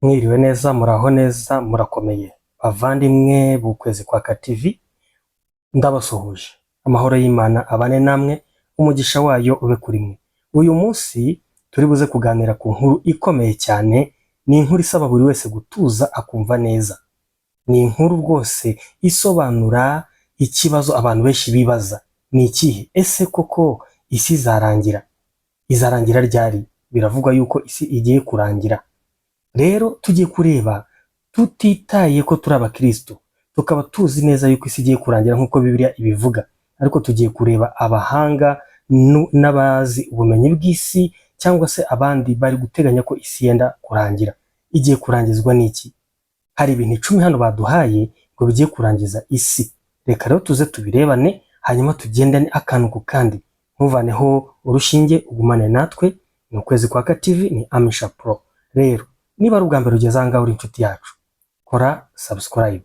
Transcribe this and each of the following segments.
Mwiriwe neza, muraho neza, murakomeye bavandimwe b'Ukwezi kwa TV, ndabasuhuje. Amahoro y'Imana abane namwe, umugisha wayo ube kuri mwe. Uyu munsi turi buze kuganira ku nkuru ikomeye cyane. Ni inkuru isaba buri wese gutuza akumva neza. Ni inkuru rwose isobanura ikibazo abantu benshi bibaza. Ni ikihe? Ese koko isi izarangira? Izarangira ryari? Biravugwa yuko isi igiye kurangira. Rero tugiye kureba, tutitaye ko turi abakristo, tukaba tuzi neza yuko isi igiye kurangira nk'uko Bibiliya ibivuga, ariko tugiye kureba abahanga n'abazi ubumenyi bw'isi cyangwa se abandi bari guteganya ko isi yenda kurangira. Igiye kurangizwa n'iki? Hari ibintu 10 hano baduhaye ngo bigiye kurangiza isi. Reka rero tuze tubirebane, hanyuma tugendane akantu ku kandi. Ntuvaneho urushinge, ugumane natwe. Ni Ukwezi kwa TV, ni Amisha Pro. Rero niba ari ubwa mbere ugeze aha ngaha, uri inshuti yacu, kora subscribe,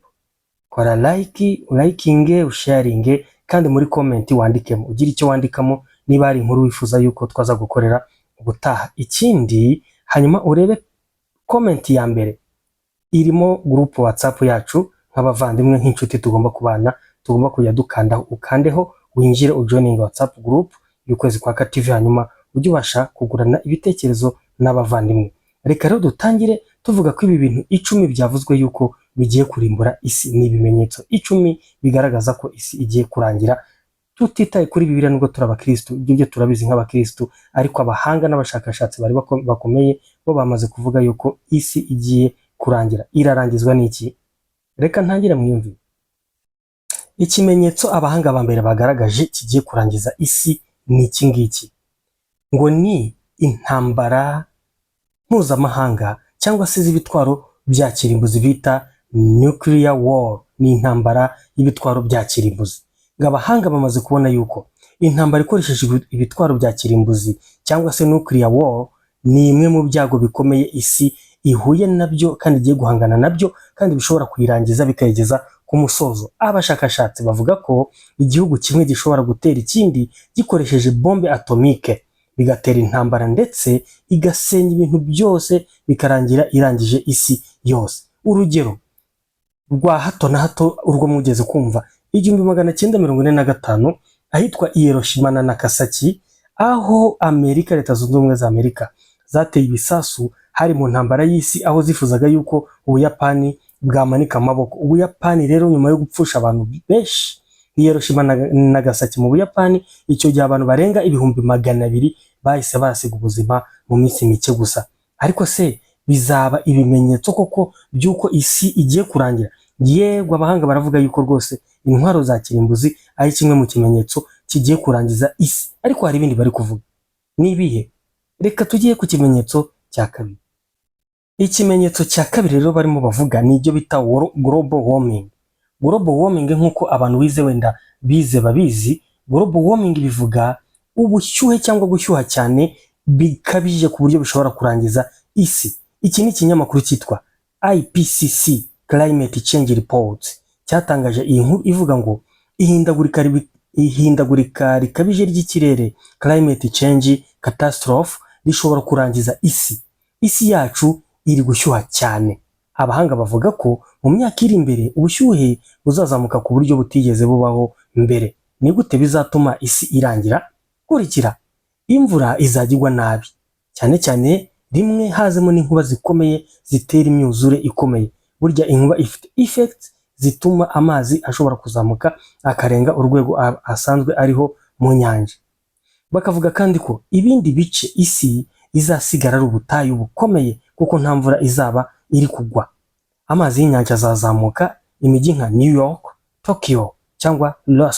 kora like, urayikinge, usharinge, kandi muri comment wandikemo, ugire icyo wandikamo niba hari inkuru wifuza yuko twaza gukorera ubutaha. Ikindi, hanyuma urebe comment ya mbere, irimo group WhatsApp yacu. Nk'abavandimwe, nk'inshuti tugomba kubana, tugomba kujya dukandaho. Ukandeho winjire, ujoininga WhatsApp group y'Ukwezi kwa TV, hanyuma ujye ubasha kugurana ibitekerezo n'abavandimwe. Reka rero dutangire tuvuga ko ibi bintu 10 byavuzwe yuko bigiye kurimbura isi, ni ibimenyetso 10 bigaragaza ko isi igiye kurangira. Tutitaye kuri Bibiliya, nubwo turi abakristo, ibyo byo turabizi nk'abakristo, ariko abahanga n'abashakashatsi bari bakomeye bo bamaze kuvuga yuko isi igiye kurangira. Irarangizwa n'iki? Reka ntangire mwiyumvire. Ikimenyetso abahanga ba mbere bagaragaje kigiye kurangiza isi ni iki ngiki, ngo ni intambara mpuzamahanga cyangwa se z'ibitwaro bya kirimbuzi bita nuclear war. Ni intambara y'ibitwaro bya kirimbuzi. Ngo abahanga bamaze kubona yuko intambara ikoresheje ibitwaro bya kirimbuzi cyangwa se nuclear war ni imwe mu byago bikomeye isi ihuye nabyo kandi igiye guhangana nabyo, kandi bishobora kuyirangiza, bikayigeza ku musozo. Abashakashatsi bavuga ko igihugu kimwe gishobora gutera ikindi gikoresheje bombe atomique, bigatera intambara ndetse igasenya ibintu byose, bikarangira irangije isi yose. Urugero rwa hato na hato urwo mugeze kumva, 1945, ahitwa Hiroshima na Nagasaki, aho Amerika, Leta Zunze Ubumwe za Amerika, zateye ibisasu. Hari mu ntambara y'isi, aho zifuzaga yuko Ubuyapani bwamanika amaboko. Ubuyapani rero, nyuma yo gupfusha abantu benshi Hiroshima na Nagasaki mu Buyapani, icyo gihe abantu barenga 200,000 bahise bahasiga ubuzima mu minsi mike gusa. Ariko se bizaba ibimenyetso koko by'uko isi igiye kurangira? Yego, abahanga baravuga yuko rwose intwaro za kirimbuzi ari kimwe mu kimenyetso kigiye kurangiza isi, ariko hari ibindi bari kuvuga. Ni ibihe? Reka tugiye ku kimenyetso cya kabiri. Ikimenyetso cya kabiri rero barimo bavuga ni ibyo bita global warming. Global warming, nk'uko abantu bize, wenda bize babizi, global warming bivuga ubushyuhe cyangwa gushyuha cyane bikabije ku buryo bishobora kurangiza isi. Iki ni ikinyamakuru cyitwa IPCC Climate Change Report cyatangaje iyi nkuru ivuga ngo ihindagurika rikabije ry'ikirere, climate change catastrophe, rishobora kurangiza isi. Isi yacu iri gushyuha cyane. Abahanga bavuga ko mu myaka iri imbere ubushyuhe buzazamuka ku buryo butigeze bubaho mbere. Ni gute bizatuma isi irangira? Kurikira: imvura izajya igwa nabi cyane cyane, rimwe hazemo n'inkuba zikomeye zitera imyuzure ikomeye. Burya inkuba ifite effect zituma amazi ashobora kuzamuka akarenga urwego asanzwe ariho mu nyanja. Bakavuga kandi ko ibindi bice isi izasigara ari ubutayu bukomeye, kuko nta mvura izaba iri kugwa. Amazi y'inyanja azazamuka. Imijyi nka New York, Tokyo cyangwa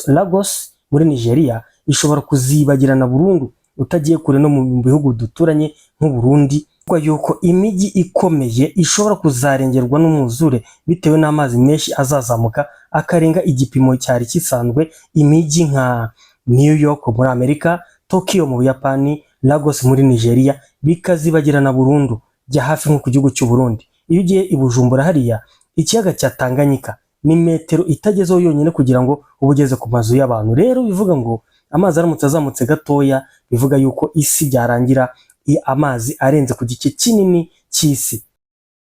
Lagos muri Nigeria ishobora kuzibagirana burundu. Utagiye kure, no mu bihugu duturanye nk'u Burundi, yuko imijyi ikomeye ishobora kuzarengerwa n'umwuzure bitewe n'amazi menshi azazamuka akarenga igipimo cyari gisanzwe. Imijyi nka New York muri Amerika, Tokyo mu Buyapani, Lagos muri Nigeria bikazibagirana burundu. Jya hafi nko ku gihugu cy'u Burundi, iyo ugiye i Bujumbura hariya, ikiyaga cya Tanganyika ni metero itagezeho yonyine kugira ngo ube ugeze ku mazu y'abantu. Rero bivuga ngo amazi aramutse azamutse gatoya, bivuga yuko isi byarangira amazi arenze ku gice kinini cy'isi.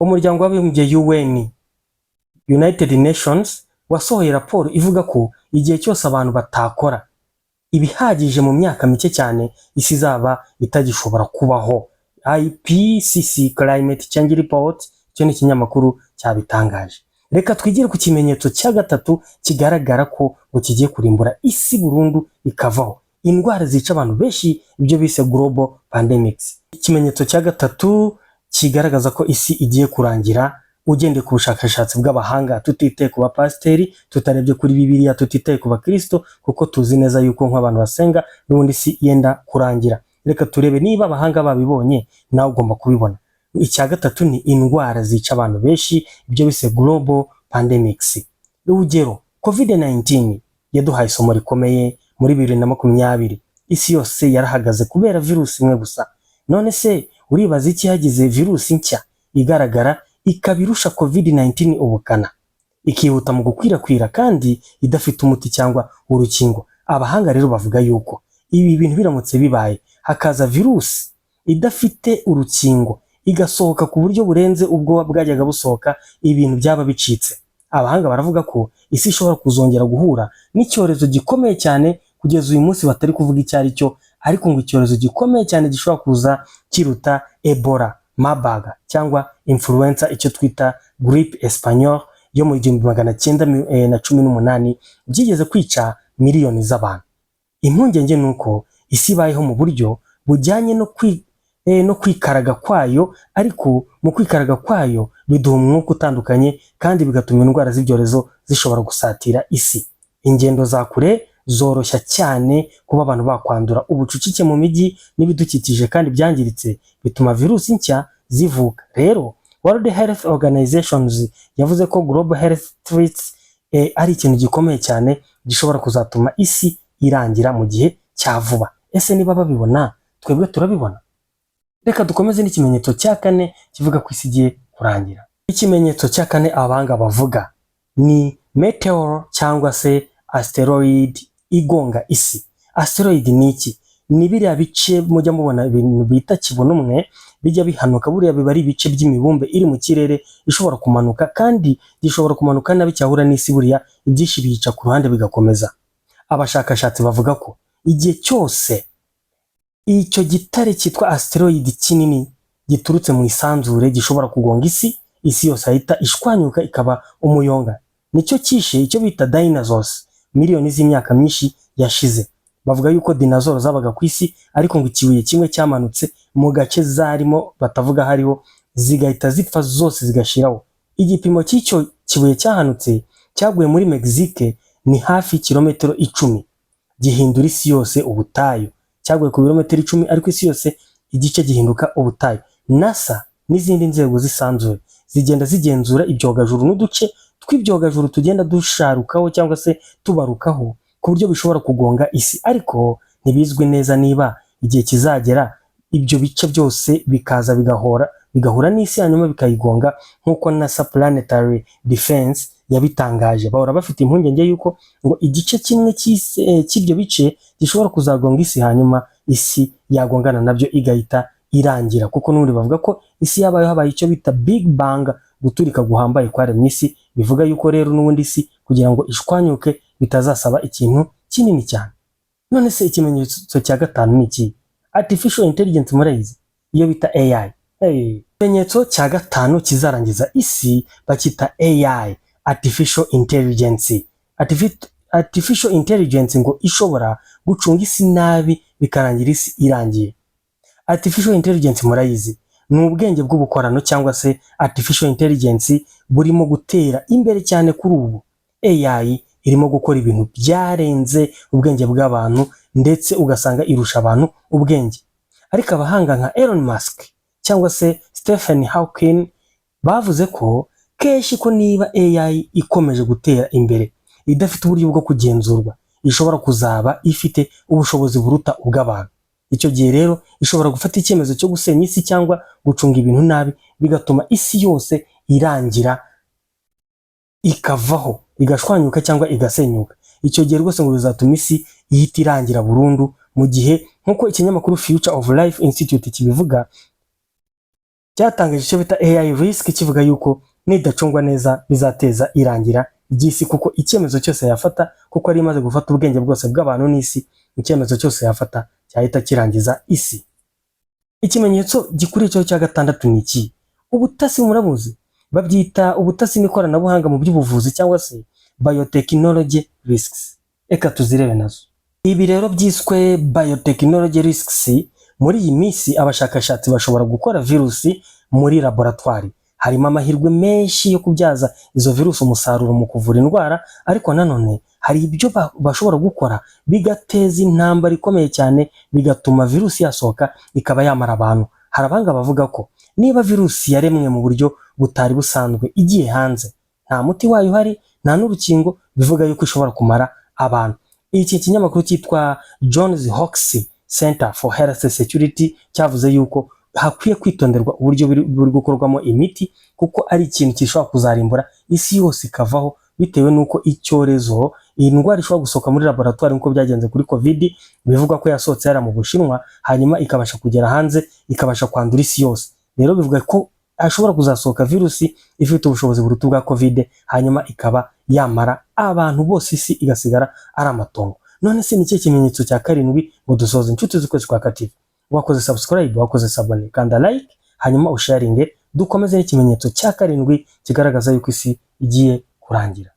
Umuryango w'Abibumbye UN, United Nations, wasohoye raporo ivuga ko igihe cyose abantu batakora ibihagije, mu myaka mike cyane isi izaba itagishobora kubaho. IPCC Climate Change Report, icyo ni ikinyamakuru cyabitangaje. Reka twigire ku kimenyetso cya gatatu kigaragara ko ngo kigiye kurimbura isi burundu ikavaho: indwara zica abantu benshi, ibyo bise global pandemics. Ikimenyetso cya gatatu kigaragaza ko isi igiye kurangira, ugendeye ku bushakashatsi bw'abahanga, tutitaye ku bapasiteri, tutarebye kuri Bibiliya, tutitaye ku bakristo, kuko tuzi neza yuko nk'abantu basenga n'ubundi isi yenda kurangira. Reka turebe niba abahanga babibonye, nawe ugomba kubibona. Icya gatatu ni indwara zica abantu benshi, ibyo bise global pandemics. Urugero, COVID 19 yaduhaye isomo rikomeye. Muri 2020 isi yose yarahagaze kubera virusi imwe gusa. None se uribaza iki hagize virusi nshya igaragara, ikaba irusha COVID 19 ubukana, ikihuta mu gukwirakwira, kandi idafite umuti cyangwa urukingo? Abahanga rero bavuga yuko ibi bintu biramutse bibaye, hakaza virusi idafite urukingo igasohoka ku buryo burenze ubwo bwajyaga busohoka, ibintu byaba bicitse. Abahanga baravuga ko isi ishobora kuzongera guhura n'icyorezo gikomeye cyane, kugeza uyu munsi batari kuvuga icyo ari cyo, ariko ngo icyorezo gikomeye cyane gishobora kuza kiruta Ebola, Marburg cyangwa influenza, icyo twita grippe espagnole yo mu 1918, byigeze kwica miliyoni z'abantu. Impungenge ni uko isi ibayeho mu buryo bujyanye no kwikaraga kwayo, ariko mu kwikaraga kwayo biduha umwuka utandukanye kandi bigatuma indwara z'ibyorezo zishobora gusatira isi. Ingendo za kure zoroshya cyane kuba abantu bakwandura. Ubucucike mu mijyi n'ibidukikije kandi byangiritse bituma virusi nshya zivuka. Rero World Health Organizations yavuze ko global health threats ari ikintu gikomeye cyane gishobora kuzatuma isi irangira mu gihe cya vuba. Ese niba babibona, twebwe turabibona? Reka dukomeze n'ikimenyetso cya kane kivuga ko isi igiye kurangira. Ikimenyetso cya kane abahanga bavuga ni meteor cyangwa se asteroid igonga isi. Asteroid ni iki? Ni biriya bice mujya mubona, ibintu bita kibonumwe bijya bihanuka. Buriya biba ari ibice by'imibumbe iri mu kirere ishobora kumanuka, kandi gishobora kumanuka nabi cyahura n'isi. Buriya ibyinshi biyica ku ruhande bigakomeza. Abashakashatsi bavuga ko igihe cyose icyo gitare cyitwa asteroid kinini giturutse mu isanzure gishobora kugonga isi, isi yose ahita ishwanyuka ikaba umuyonga. Nicyo cyishe icyo bita dinosaurs miliyoni z'imyaka myinshi yashize. Bavuga yuko dinosaurs zabaga ku isi, ariko ngo ikibuye kimwe cyamanutse mu gace zarimo batavuga hariho, zigahita zipfa zose zigashiraho. Igipimo cy'icyo kibuye cyahanutse cyaguye muri Mexique ni hafi kilometero 10, gihindura isi yose ubutayu. Cyaguye ku birometero 10, ariko isi yose igice gihinduka ubutayu. NASA n'izindi nzego z'isanzure zigenda zigenzura ibyogajuru n'uduce tw'ibyogajuru tugenda dusharukaho cyangwa se tubarukaho ku buryo bishobora kugonga isi, ariko ntibizwi neza niba igihe kizagera ibyo bice byose bikaza bigahora bigahura n'isi, hanyuma bikayigonga, nk'uko NASA Planetary Defense yabitangaje. Bahora bafite impungenge y'uko ngo igice kimwe cy'ibyo bice gishobora kuzagonga isi, hanyuma isi yagongana nabyo igahita irangira, kuko n'ubundi bavuga ko isi yabaye habaye icyo bita Big Bang, guturika guhambaye kwaremye isi. Bivuga yuko rero n'ubundi isi kugira ngo ishwanyuke bitazasaba ikintu kinini cyane. None se ikimenyetso cya gatanu ni iki? Artificial intelligence murayizi, iyo bita AI. Hey. Ikimenyetso cya gatanu kizarangiza isi bacyita AI, artificial intelligence. Artificial intelligence ngo ishobora gucunga isi nabi bikarangira isi irangiye. Artificial intelligence murayizi, ni ubwenge bw'ubukorano cyangwa se artificial intelligence burimo gutera imbere cyane kuri ubu. AI irimo gukora ibintu byarenze ubwenge bw'abantu, ndetse ugasanga irusha abantu ubwenge. Ariko abahanga nka Elon Musk cyangwa se Stephen Hawking bavuze ko kenshi ko niba AI ikomeje gutera imbere idafite uburyo bwo kugenzurwa, ishobora kuzaba ifite ubushobozi buruta ubw'abantu. Icyo gihe rero ishobora gufata icyemezo cyo gusenya isi cyangwa gucunga ibintu nabi, bigatuma isi yose irangira, ikavaho, igashwanyuka cyangwa igasenyuka. Icyo gihe rwose ngo bizatuma isi ihita irangira burundu, mu gihe nk'uko ikinyamakuru Future of Life Institute kibivuga. Cyatangaje icyo bita AI risk, kivuga yuko nidacungwa neza bizateza irangira ry'isi, kuko icyemezo cyose yafata, kuko ari imaze gufata ubwenge bwose bw'abantu n'isi, icyemezo cyose yafata cyahita kirangiza isi. Ikimenyetso gikurikiyeho cya gatandatu ni iki? Ubutasi murabuzi, babyita ubutasi n'ikoranabuhanga mu by'ubuvuzi cyangwa se biotechnology risks. Reka tuzirebe nazo. Ibi rero byiswe biotechnology risks. Muri iyi minsi abashakashatsi bashobora gukora virusi muri laboratwari. Harimo amahirwe menshi yo kubyaza izo virusi umusaruro mu kuvura indwara, ariko nanone hari ibyo bashobora gukora bigateza intambara ikomeye cyane, bigatuma virusi yasohoka ikaba yamara abantu. Hari abahanga bavuga ko niba virusi yaremwe mu buryo butari busanzwe igiye hanze, nta muti wayo uhari, nta n'urukingo, bivuga yuko ishobora kumara abantu. Iki kinyamakuru cyitwa Johns Hopkins Center for Health Security cyavuze yuko hakwiye kwitonderwa uburyo buri gukorwamo imiti, kuko ari ikintu gishobora kuzarimbura isi yose ikavaho, bitewe n'uko icyorezo, iyi ndwara ishobora gusohoka muri laboratwari nk'uko byagenze kuri COVID. Bivugwa ko yasohotse yari mu Bushinwa, hanyuma ikabasha kugera hanze, ikabasha kwandura isi yose. Rero bivuga ko hashobora kuzasohoka virusi ifite ubushobozi buruta ubwa COVID, hanyuma ikaba yamara abantu bose, isi igasigara ari amatongo. None se ni ikihe kimenyetso cya karindwi ngo dusoze? Inshuti z'ukwezi kwa TV, wakoze subscribe, wakoze s'abonner, kanda like, hanyuma usharinge. Dukomeze n'ikimenyetso cya karindwi kigaragaza yuko isi igiye kurangira.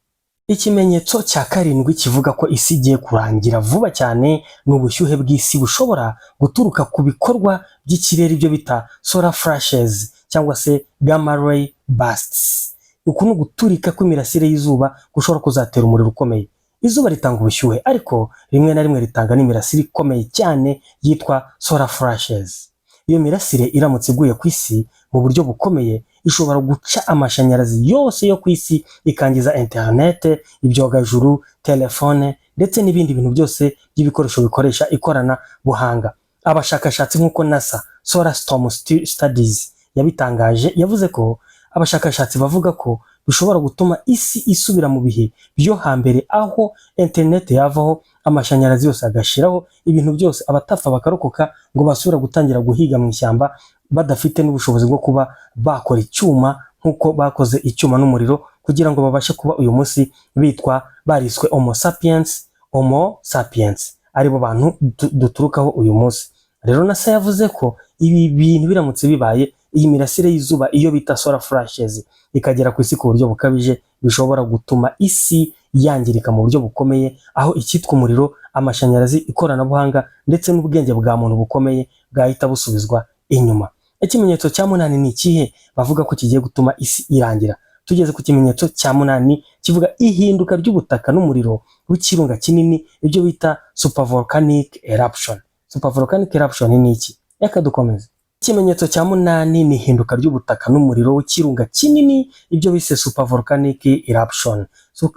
Ikimenyetso cya karindwi kivuga ko isi igiye kurangira vuba cyane ni ubushyuhe bw'isi bushobora guturuka ku bikorwa by'ikirere, ibyo bita solar flashes cyangwa se gamma ray bursts. Uku ni uguturika kw'imirasire y'izuba gushobora kuzatera umuriro ukomeye. Izuba ritanga ubushyuhe, ariko rimwe na rimwe ritanga n'imirasire ikomeye cyane yitwa solar flashes. Iyo mirasire iramutse iguye ku isi mu buryo bukomeye, ishobora guca amashanyarazi yose yo ku isi, ikangiza interinete, ibyogajuru, telefone ndetse n'ibindi bintu byose by'ibikoresho bikoresha ikoranabuhanga. Abashakashatsi, nk'uko NASA Solar Storm Studies yabitangaje, yavuze ko abashakashatsi bavuga ko bishobora gutuma isi isubira mu bihe byo hambere, aho interineti yavaho, amashanyarazi yose agashiraho, ibintu byose, abatapfa bakarokoka ngo basubira gutangira guhiga mu ishyamba, badafite n'ubushobozi bwo kuba bakora icyuma nk'uko bakoze icyuma n'umuriro kugira ngo babashe kuba uyu munsi bitwa bariswe Homo sapiens. Homo sapiens aribo bantu duturukaho uyu munsi. Rero NASA yavuze ko ibi bintu biramutse bibaye, iyi mirasire y'izuba, iyo bita solar flashes, ikagera ku isi ku buryo bukabije, bishobora gutuma isi yangirika mu buryo bukomeye, aho icyitwa umuriro, amashanyarazi, ikoranabuhanga ndetse n'ubwenge bwa muntu bukomeye bwahita busubizwa inyuma. Ikimenyetso cya munani ni ikihe bavuga ko kigiye gutuma isi irangira? Tugeze ku kimenyetso cya munani kivuga ihinduka ry'ubutaka n'umuriro w'ikirunga kinini, ibyo bita supervolcanic eruption. Supervolcanic eruption ni iki? Reka dukomeze. Ikimenyetso cya munani ni ihinduka ry'ubutaka n'umuriro w'ikirunga kinini, ibyo bise supervolcanic eruption.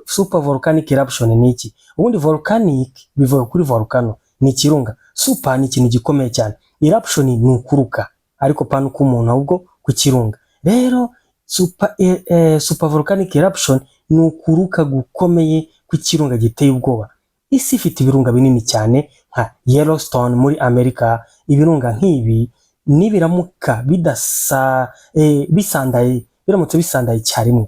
Supervolcanic eruption ni iki? Ubundi volcanic bivuga kuri volcano, ni ikirunga. Super ni ikintu gikomeye cyane, eruption ni ukuruka, ariko pana k'umuntu, ahubwo ku kirunga. Rero supervolcanic eruption ni ukuruka gukomeye kw'ikirunga giteye ubwoba. Isi ifite ibirunga binini cyane nka Yellowstone muri Amerika. Ibirunga nk'ibi nibiramuka bidasa bisandaye, biramutse bisandaye icyarimwe,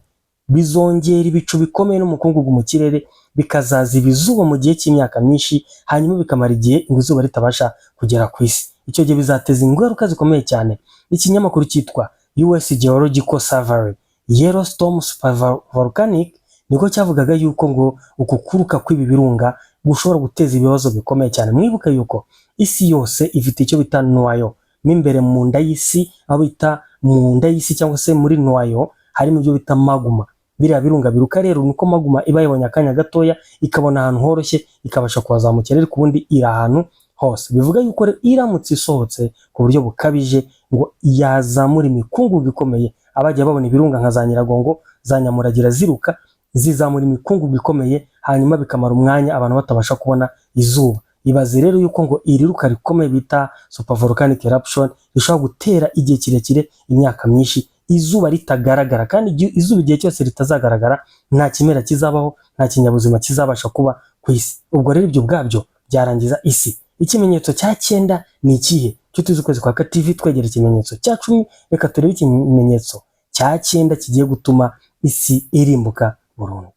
bizongera ibicu bikomeye n'umukungugu mu kirere, bikazaziba izuba mu gihe cy'imyaka myinshi, hanyuma bikamara igihe ngo izuba ritabasha kugera ku isi. Icyo gihe bizateza ingaruka zikomeye cyane. Ikinyamakuru cyitwa US Geological Survey Yellowstone Supervolcanic niko cyavugaga yuko ngo uku kuruka kw'ibi birunga gushobora guteza ibibazo bikomeye cyane. Mwibuke yuko isi yose ifite icyo bita noyau mo imbere mu nda y'isi, aho bita mu nda y'isi cyangwa se muri noyau, harimo ibyo bita magma. Biriya birunga biruka rero nuko magma iba yabonye akanya gatoya, ikabona ahantu horoshye, ikabasha kuhazamukira, ariko ubundi iri ahantu hose. Bivuga yuko rero iramutse isohotse ku buryo bukabije, ngo yazamura imikungugu ikomeye. Abajya babona ibirunga nka za Nyiragongo, za Nyamuragira ziruka, zizamura imikungugu ikomeye, hanyuma bikamara umwanya abantu batabasha kubona izuba. Ibaze rero yuko ngo iri ruka rikomeye bita supervolcanic eruption rishobora gutera igihe kirekire, imyaka myinshi, izuba ritagaragara. Kandi izuba igihe cyose ritazagaragara, nta kimera kizabaho, nta kinyabuzima kizabasha kuba ku isi. Ubwo rero ibyo ubwabyo byarangiza isi. Ikimenyetso cya cyenda ni ikihe? Nshuti z'Ukwezi kwa TV, twegera ikimenyetso cya 10. Reka turebe ikimenyetso cya cyenda kigiye gutuma isi irimbuka burundu.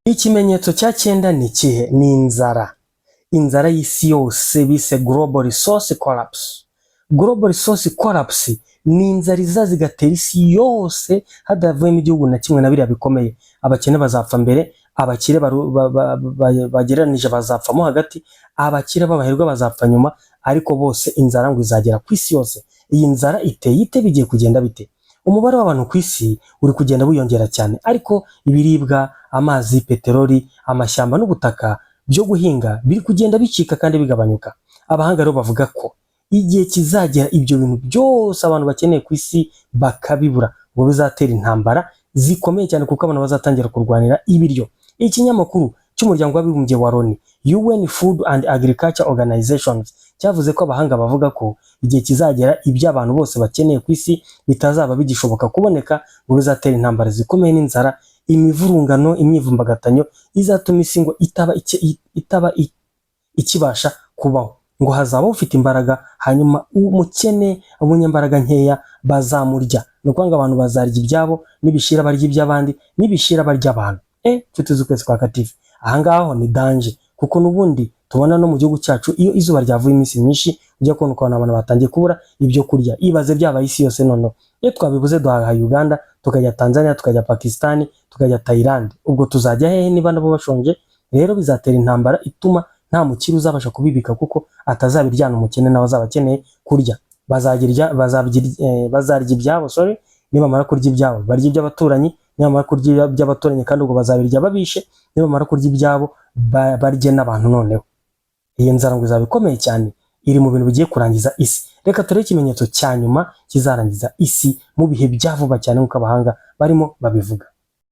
Ikimenyetso cya cyenda ni ikihe? Ni inzara, inzara y'isi yose bise global resource collapse. Global resource collapse ni inzara izaza igatera isi yose, hadavuyemo igihugu na kimwe na biriya bikomeye. Abakene bazapfa mbere, abakire bagereranije bazapfamo hagati, abakire b'abaherwe bazapfa nyuma, ariko bose inzara ngo izagera ku isi yose. Iyi nzara iteye ite? Bigiye kugenda bite? Umubare w'abantu ku isi uri kugenda wiyongera cyane, ariko ibiribwa, amazi, peteroli, amashyamba n'ubutaka byo guhinga biri kugenda bicika kandi bigabanyuka. Abahanga rero bavuga ko igihe kizagera ibyo bintu byose abantu bakeneye ku isi bakabibura, ngo bizatera intambara zikomeye cyane, kuko abantu bazatangira kurwanira ibiryo. Ikinyamakuru cy'Umuryango w'Abibumbye wa Loni, UN Food and Agriculture Organizations, cyavuze ko abahanga bavuga ko igihe kizagera ibyo abantu bose bakeneye ku isi bitazaba bigishoboka kuboneka, ngo bizatera intambara zikomeye n'inzara, imivurungano, imyivumbagatanyo izatuma isi ngo itaba ikibasha kubaho. Ngo hazaba ufite imbaraga, hanyuma umukene, umunyambaraga nkeya bazamurya. Ni ukuvuga ngo abantu bazarya ibyabo, nibishira barya iby'abandi, nibishira barya abantu. Nshuti z'Ukwezi kwa TV, aha ngaho ni danger, kuko n'ubundi tubona no mu gihugu cyacu iyo izuba ryavuye iminsi myinshi, ujya kubona ukabona abantu batangiye kubura ibyo kurya. Ibaze byabaye isi yose noneho. Iyo twabibuze, duhaha Uganda, tukajya Tanzania, tukajya Pakistan, tukajya Thailand, ubwo tuzajya hehe niba nabo bashonje? Rero bizatera intambara ituma nta mukire uzabasha kubibika, kuko atazabiryana umukene nawe azaba akeneye kurya. Bazagirya, bazarya ibyabo, sorry. Nibamara kurya ibyabo, barya iby'abaturanyi. Nibamara kurya iby'abaturanyi kandi, ubwo bazabirya babishe. Nibamara kurya ibyabo, barye n'abantu. Noneho iyi nzara ngo izaba ikomeye cyane, iri mu bintu bigiye kurangiza isi. Reka turebe ikimenyetso cya nyuma kizarangiza isi mu bihe bya vuba cyane, nk'uko abahanga barimo babivuga.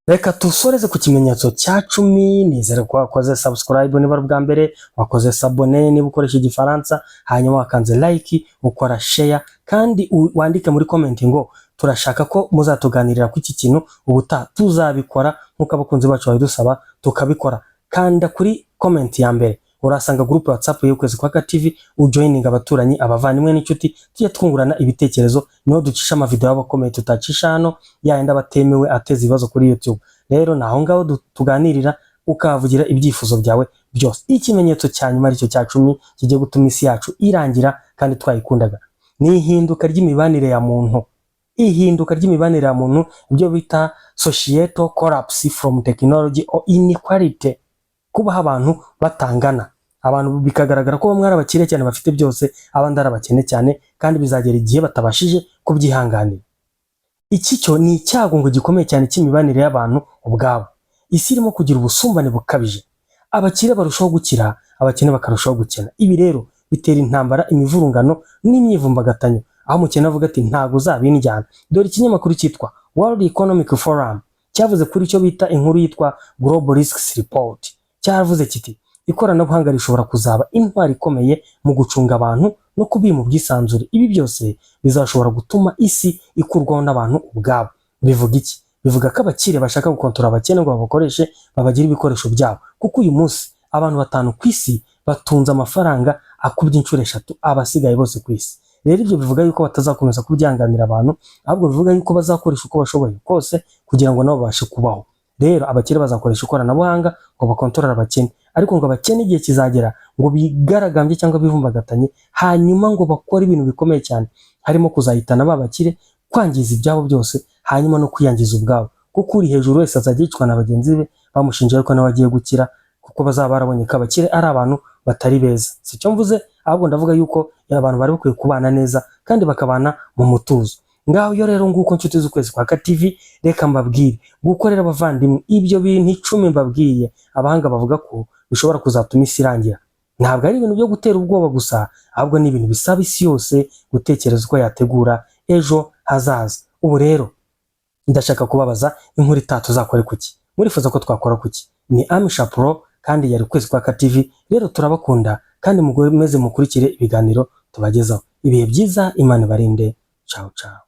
Reka dusoreze ku kimenyetso cya 10. Nizere ko wakoze subscribe niba ari ubwa mbere, wakoze s'abonner niba ukoresha Igifaransa, hanyuma wakanze like, ukora share, kandi wandike muri comment ngo turashaka ko muzatuganirira ku iki kintu ubutaha. Tuzabikora nk'uko abakunzi bacu babidusaba, tukabikora. Kanda kuri comment ya mbere, urasanga group ya WhatsApp y'Ukwezi kwa TV, ujoininga abaturanyi, abavandimwe n'inshuti, tujye twungurana ibitekerezo. Niho ducisha amavideo y'abakomeye tutacisha hano, yayandi aba atemewe ateza ibibazo kuri YouTube. Rero ni aho ngaho tuganirira, ukahavugira ibyifuzo byawe byose. Ikimenyetso cya nyuma, aricyo cya 10, kigiye gutuma isi yacu irangira kandi twayikundaga, ni ihinduka ry'imibanire ya muntu. Ihinduka ry'imibanire ya muntu, ibyo bita societal collapse from technology or inequality. Kubaho abantu batangana, abantu bikagaragara ko bamwe ari abakire cyane bafite byose, abandi ari abakene cyane, kandi bizagera igihe batabashije kubyihanganira. Iki cyo ni icyago ngo gikomeye cyane cy'imibanire y'abantu ubwabo. Isi irimo kugira ubusumbane bukabije, abakire barushaho gukira, abakene bakarushaho gukena. Ibi rero bitera intambara, imivurungano n'imyivumbagatanyo, aho umukene avuga ati ntabwo uzabinjyana. Dore ikinyamakuru cyitwa World Economic Forum cyavuze kuri icyo bita inkuru yitwa Global Risks Report. Cyaravuze kiti ikoranabuhanga rishobora kuzaba intwari ikomeye mu gucunga abantu no kubima ubwisanzure. Ibi byose bizashobora gutuma isi ikurwaho n'abantu ubwabo. Bivuga iki? Bivuga ko abakire bashaka gukontorora abakene ngo babakoreshe, babagire ibikoresho byabo, kuko uyu munsi abantu batanu ku isi batunze amafaranga akubye inshuro 3 abasigaye bose ku isi. Rero ibyo bivuga yuko batazakomeza kubyanganira abantu, ahubwo bivuga yuko bazakoresha uko bashoboye kose kugira ngo nabo babashe kubaho. Rero abakire bazakoresha ikoranabuhanga ngo bakontorore abakene, ariko ngo abakene igihe kizagera ngo bigaragambye cyangwa bivumbagatanye, hanyuma ngo bakore ibintu bikomeye cyane, harimo kuzahitana ba bakire, kwangiza ibyabo byose, hanyuma no kwiyangiza ubwabo, kuko uri hejuru wese azajya yicwa na bagenzi be bamushinja yuko nawe agiye gukira, kuko bazaba barabonye ko abakire ari abantu batari beza. Si cyo mvuze, ahubwo ndavuga yuko abantu bari bakwiye kubana neza kandi bakabana mu mutuzo. Ngaho iyo rero nguko, nshuti z'Ukwezi kwa TV, reka mbabwire gukorera abavandimwe ibyo bintu 10 mbabwiye abahanga bavuga ko bishobora kuzatuma isi irangira. Ntabwo ari ibintu byo gutera ubwoba gusa, ahubwo ni ibintu bisaba isi yose gutekereza uko yategura ejo hazaza. Ubu rero ndashaka kubabaza, inkuru itaha tuzakore kuki? Murifuza ko twakora kuki? Ni Amisha Pro kandi yari Ukwezi kwa TV. Rero turabakunda kandi mukomeze mukurikire ibiganiro tubagezaho. Ibihe byiza, Imana ibarinde. Ciao ciao.